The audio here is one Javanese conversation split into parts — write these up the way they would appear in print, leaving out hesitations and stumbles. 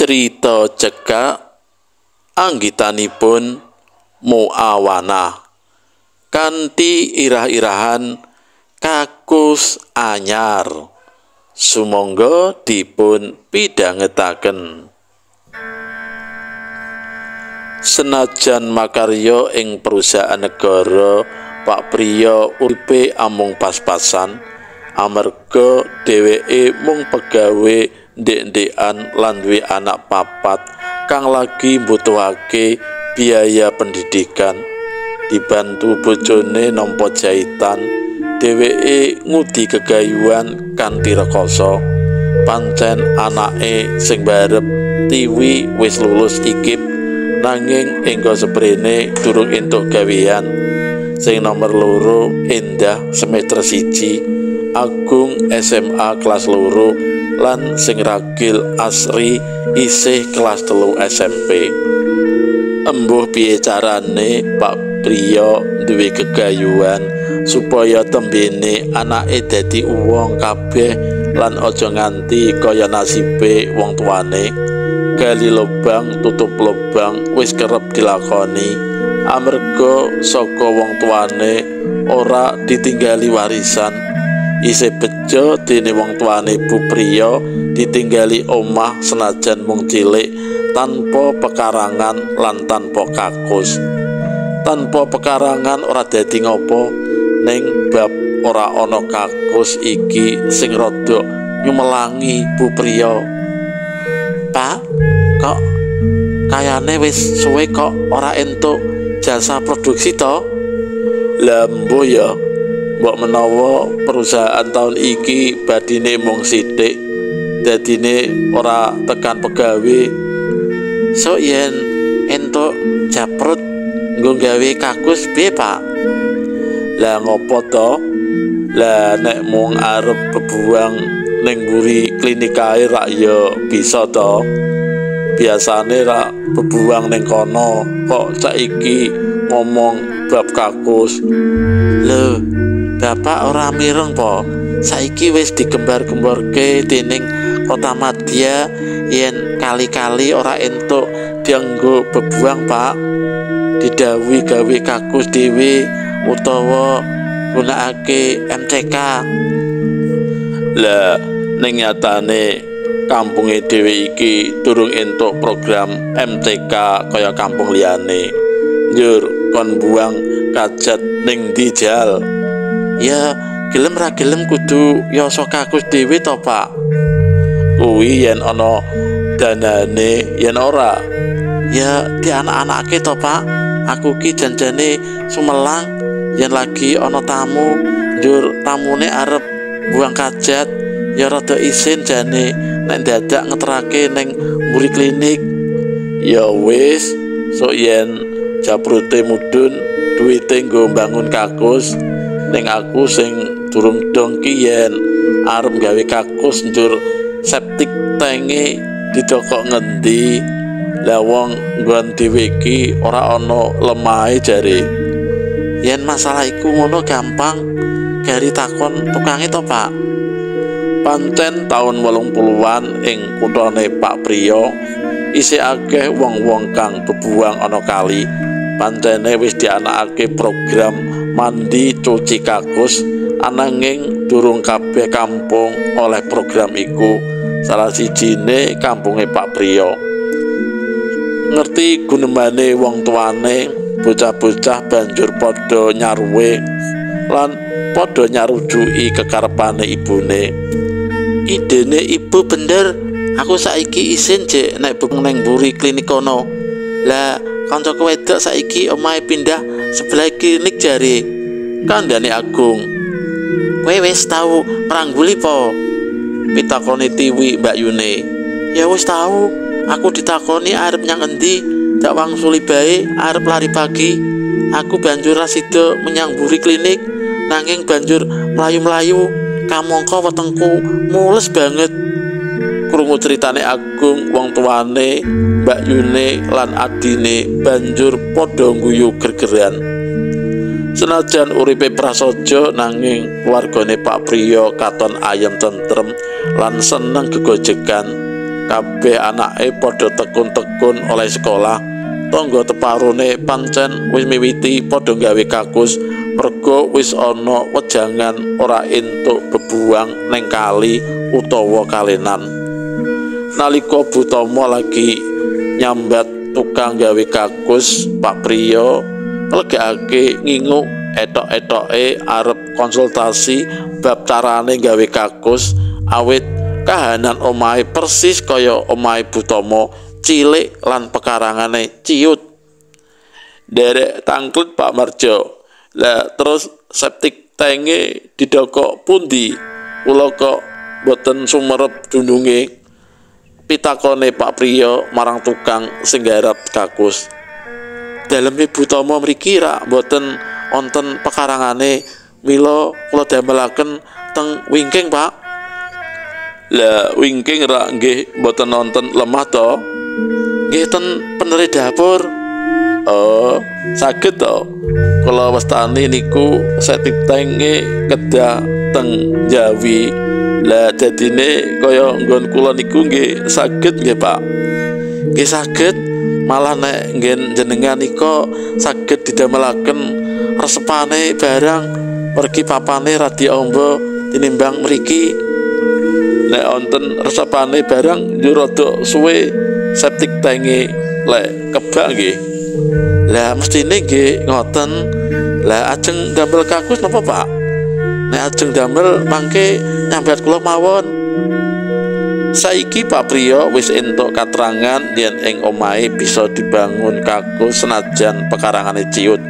Cerita cekak anggitanipun Muawanah kanthi irah-irahan Kakus Anyar. Sumangga dipun pidhangetaken. Senajan makarya ing perusahaan negara, Pak Priyo uripe amung pas-pasan amarga dheweke mung pegawe ndek-ndekan lan duwe anak papat kang lagi mbutuhake biaya pendidikan. Dibantu bojone nampa jahitan, dheweke ngudi gegayuhan kanthi rekoso. Pancen anake sing barep Tiwi wis lulus IKIP, nanging engga seprene durung entuk gawean. Sing nomor 2 Endah semester 1, Agung SMA kelas 2, lan sing ragil Asri isih kelas 3 SMP. Embuh piye carane Pak Priyo duwe gegayuhan supaya tembene anake dadi wong kabeh lan aja nganti kaya nasibe wong tuane. Gali lubang tutup lubang wis kerep dilakoni amarga saka wong tuane ora ditinggali warisan. Isih bejo dene wong tuane Bu Priyo ditinggali omah senajan mung cilik tanpa pekarangan lan tanpa kakus. Tanpa pekarangan ora dadi ngopo, ning bab ora ana kakus iki sing rada nyumelangi Bu Priyo. Pak, kok kayane wis suwe kok ora entuk jasa produksi to? Lah mbuh ya, mbok menawa perusahaan tahun iki badine mung sithik, dadine ora tekan pegawe. Sok yen entuk japrut nggo gawe kakus piye, Pak? Lah ngopo to? Lah nek mung arep bebuang ning mburi klinik kae rak ya bisa to. Biasane rak bebuang ning kono, kok saiki ngomong bab kakus. Lho, Bapak ora mireng po? Saiki wis digembar-gemborke dening Kota Madya yen kali-kali ora entuk dianggo bebuang, Pak. Didhawuhi gawe kakus dhewe utawa gunakake MCK. Lah ning nyatane kampunge dhewe iki durung entuk program MCK kaya kampung liyane. Njur kon buang kajat ning ndi jal? Ya gelem ra gelem kudu yasa kakus dhewe to, Pak. Kuwi yen ana danane, yen ora ya dianak-anake to, Pak. Aku ki janjane sumelang yen lagi ana tamu, njur tamune arep buang kajat ya rada isin jane nek dadak ngeterake ning mburi klinik. Ya wis, sok yen japrute mudhun duwite nggo mbangun kakus. Ning aku sing durung dong ki yen arep gawe kakus njur septic tanke didokok ngendi? Lah wong nggon dhewe iki ora ana lemahe jare. Yen masalah iku ngono gampang, gari takon tukange to, Pak. Pancen taun 80-an ing kuthane Pak Priyo isih akeh wong-wong kang bebuang ana kali. Pancene wis dianakake program mandi cuci kakus, ananging durung kabeh kampung oleh program iku. Salah sijine kampunge Pak Priyo. Ngerti gunemane wong tuane, bocah-bocah banjur padha nyaruwe lan padha nyarujuki kekarepane ibune. Idene ibu bener, aku saiki isin jek nek ning mburi klinik kono. Lah kancaku wedok saiki omahe pindah sebelah klinik jare. Kandhane Agung. Kowe wis tau ngrangguli po? Pitakone Tiwi Mbak Yune. Ya wis tau, aku ditakoni arep nyang endi, dak wangsuli bae arep lari pagi. Aku banjur ra sida menyang mburi klinik, nanging banjur mlayu-mlayu kamangka wetengku mules banget. Krungu critane Agung, wong tuane, Mbak Yune lan adine banjur padha guyu gergeran. Senajan uripe prasaja nanging keluargane Pak Priyo katon ayem tentrem lan seneng gegojekan. Kabeh anake padha tekun-tekun oleh sekolah. Tangga teparone pancen wis miwiti padha gawe kakus merga wis ana wejangan ora entuk bebuang neng kali utawa kalenan. Nalika Bu Tomo lagi nyambat tukang gawe kakus, Pak Priyo nglegakake nginguk etok-etoke arep konsultasi bab carane gawe kakus awit kahanan omahe persis kaya omahe Bu Tomo, cilik lan pekarangane ciut. Derek tangklet Pak Marjo. Lah terus septic tanke didokok pundi? Kula kok mboten sumerep dundunge. Pitakone Pak Priyo marang tukang sing garap kakus. Daleme Bu Tomo mriki rak mboten wonten pekarangane, mila kula damelaken teng wingking, Pak. Lah wingking rak nggih mboten wonten lemah to? Nggih ten penere dapur. Oh, saged to. Kula wastani niku septic tanke kedah teng Jawi. Lah dadine kaya nggon kula niku nggih saged nggih, Pak. Nggih saged, malah nek nggen jenengan nika saged didamelaken resepane barang pergi papane radi amba tinimbang mriki. Nek wonten resepane barang yo rada suwe septic tanke lek kebak nggih. Lah mestine nggih ngoten. Lah ajeng damel kakus napa, Pak? Nek ajeng damel mangke nyambat kula mawon. Saiki Pak Priyo wis entuk katerangan yen ing omahe bisa dibangun kakus senajan pekarangane ciut.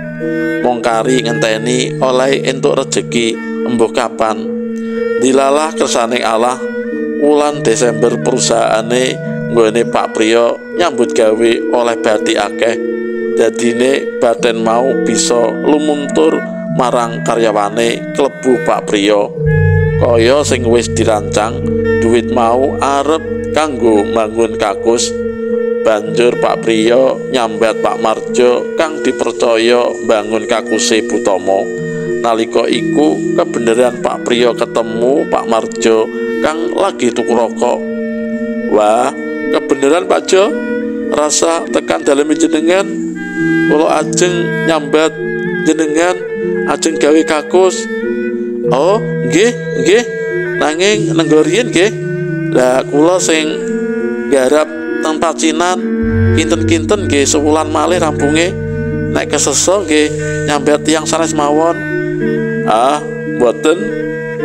Mung kari ngenteni oleh entuk rejeki embuh kapan. Dilalah kersane Allah, wulan Desember perusahaane nggone Pak Priyo nyambut gawe oleh bati akeh. Dadine baten mau bisa lumuntur marang karyawane klebu Pak Priyo. Kaya sing wis dirancang, duit mau arep kanggo mbangun kakus. Banjur Pak Priyo nyambat Pak Marjo kang dipercaya mbangun kakuse Bu Tomo. Nalika iku kebeneran Pak Priyo ketemu Pak Marjo kang lagi tuku rokok. Wah, kebeneran Pak Jo, rasa tekan daleme jenengan. Kula ajeng nyambat jenengan ajeng gawe kakus. Oh, nggih, nggih. Nanging nenggo riyin nggih. Lah kula sing garap teng Pacinan kinten-kinten nggih sewulan malih rampunge. Nek keseso nggih nyambat tiyang sanes mawon. Ah, mboten,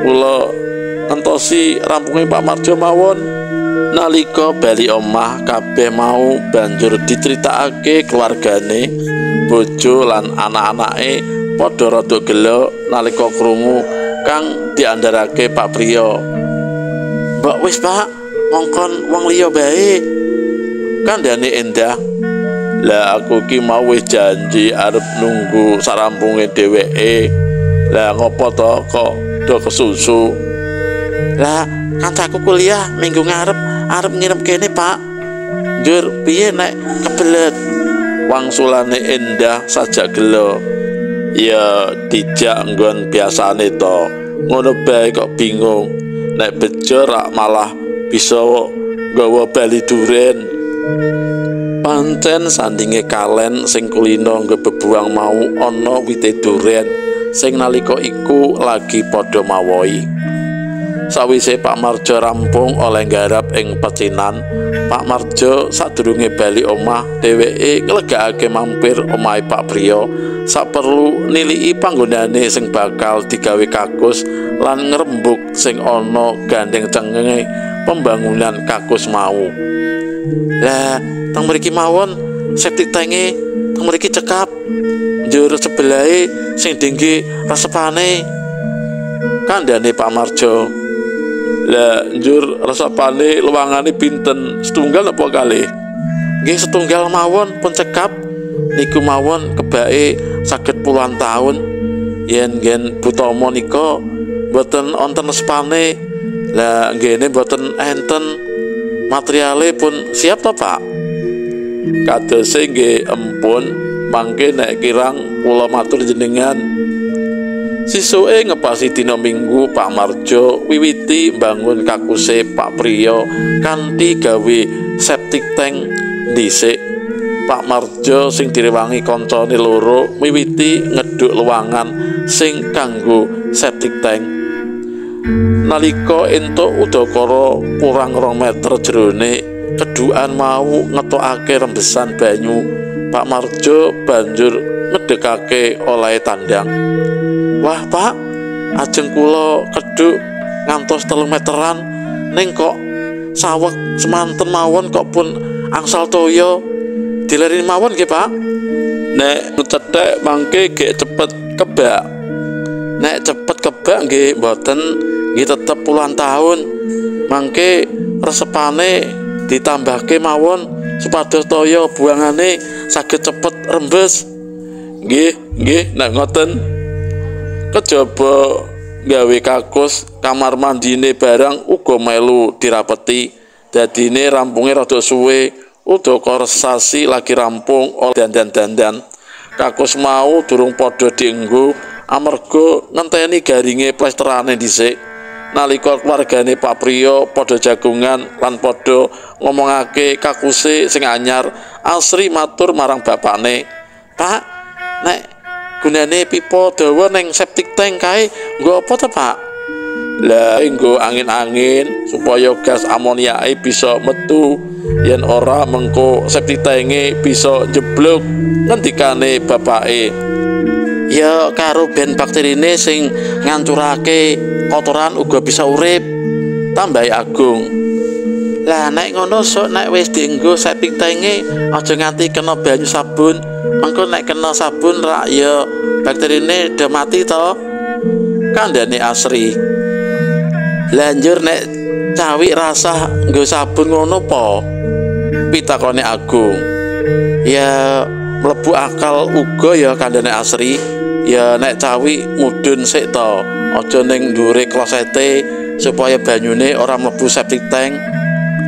kula entosi rampunge Pak Marjo mawon. Nalika bali omah kabeh mau banjur diceritakake keluargane, bojo lan anak-anake padha rada gelo nalika krungu kang diandharake Pak Priyo. Mbok wis, Pak, ngongkon wong liya bae. Kandhane Endah. Lah aku ki mau wis janji arep nunggu sarampunge dheweke. Lah ngopo to kok do kesusu? Lah kancaku kuliah minggu ngarep arep nginep kene, Pak. Njur piye nek kebelet? Wangsulane Endah sajak gelo. Ya dijak nggon biasane to. Ngono bae kok bingung. Nek bejo rak malah bisa nggawa bali duren. Pancen sandinge kalen sing kulino nggo bebuang mau ana wite duren sing nalika iku lagi padha mawoi. Sawise Pak Marjo rampung oleh nggarap ing pecinan, Pak Marjo sadurunge bali omah dheweke nglegakake mampir omahe Pak Priyo saperlu niliki panggonane sing bakal digawe kakus lan ngrembug sing ana gandeng cengenge pembangunan kakus mau. Lah teng mriki mawon septic tanke teng mriki cekap. Njur sebelahe sing dingge resepane. Kandhane Pak Marjo. Lah njur resepane luwangane pinten? Setunggal apa kalih? Nggih setunggal mawon pun cekap. Niku mawon kebake saged puluhan tahun. Yen nggen Bu Tomo nika mboten wonten resepane. Lah nggene mboten enten. Materiale pun siap to, Pak? Kadose nggih empun, mangke nek kirang kula matur jenengan. Sisuke ngepasi dina Minggu, Pak Marjo wiwiti mbangun kakuse Pak Priyo kanthi gawe septic tank dhisik. Pak Marjo sing direwangi kancane loro wiwiti ngeduk luwangan sing kanggo septic tank. Nalika entuk udakara kurang 2 meter jerone, kedukan mau ngetokake rembesan banyu. Pak Marjo banjur ngedekake olehe tandang. Wah Pak, ajeng kula keduk ngantos 3 meteran, ning kok saweg semanten mawon kok pun angsal toya. Dilereni mawon nggih Pak. Nek cethek mangke gek cepet kebak. Nek cepet kebak nggih mboten, nggih tetep puluhan tahun. Mangke resepane ditambahke mawon supados toya buangane saged cepet rembes. Nggih, nggih, nek ngoten. Kejaba gawe kakus kamar mandine barang uga melu dirapeti. Dadine rampunge rada suwe, udakara sasi lagi rampung oleh dandan-dandan. Kakus mau durung padha dienggo amarga ngenteni garinge plesterane dhisik. Nalika keluargane Pak Priyo padha jagongan lan padha ngomongake kakuse sing anyar, Asri matur marang bapakne, "Pak, nek gunane pipa dawa neng septic tank kae nggo apa to, Pak?" "Lah, nggo angin-angin supaya gas amoniake bisa metu. Yen ora mengko septic tanke bisa jeblok," ngendikane bapake. "Ya karo ben bakterine sing ngancurake kotoran uga bisa urip," tambahi Agung. "Lah nek ngono sok nek wis dienggo septic tanke aja nganti kena banyu sabun. Mengko nek kena sabun rak ya bakterine do mati to," kandhane Asri. "Lanjur nek cawik rasah nggo sabun ngono po?" pitakone Agung. "Ya mlebu akal uga ya," kandhane Asri. "Ya nek cawik mudhun sik to, aja ning dhuwure klosete supaya banyune ora mlebu septic tank.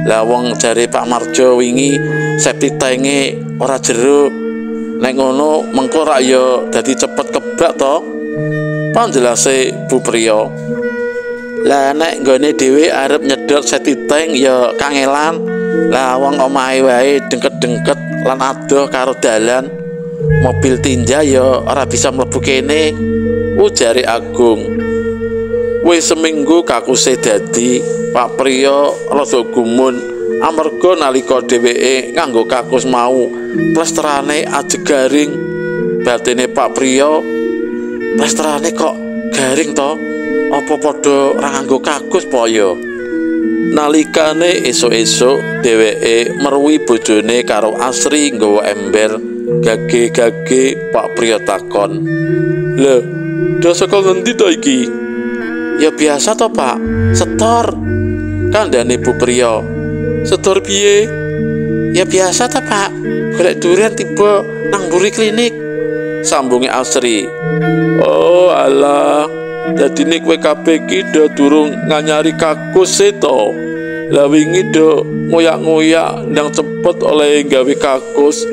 Lah wong jare Pak Marjo wingi septic tanke ora jero. Nek ngono mengko rak ya dadi cepet kebak to," panjelase Bu Priyo. "Lah nek nggone dhewe arep nyedot septic tank ya kangelan. Lah wong omahe wae dengket-dengket lan adoh karo dalan. Mobil tinja ya ora bisa mlebu kene," ujare Agung. Wis seminggu kakuse dadi, Pak Priyo rada gumun amarga nalika dheweke nganggo kakus mau plesterane ajeg garing. Batine Pak Priyo, "Plesterane kok garing to? Apa padha ora nganggo kakus po ya?" Nalikane esuk-esuk dheweke meruhi bojone karo Asri nggawa ember. Gage-gage Pak Priyo takon, "Lho, do saka ngendi to iki?" "Ya biasa to Pak, setor," kandhane Bu Priyo. "Setor piye?" "Ya biasa to Pak, golek durian tiba nang mburi klinik," sambunge Asri. "Oh alah, dadine kowe kabeh iki do durung nganyari kakus e to. Lah wingi do ngoyak-ngoyak ndang cepet oleh gawe kakus.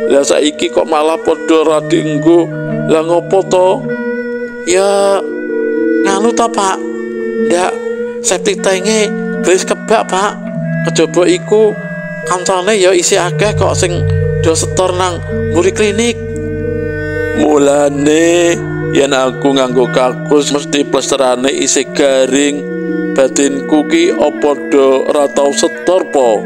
Lah saiki kok malah padha ra dienggo. Lah ngopo to?" "Ya nganu to Pak, ndak septic tanke wis kebak Pak. Kejaba iku kancane ya isih akeh kok sing do setor nang mburi klinik." "Mulane yen aku nganggo kakus mesti plesterane isih garing. Batinku ki apa do ora tau setor po?"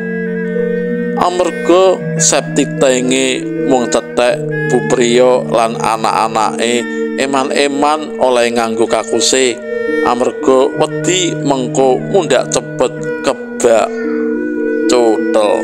Amarga septic tanke mung cethek, Bu Priyo lan anak-anake eman-eman oleh nganggo kakuse amarga wedi mengko mundhak cepet kebak. Cutel.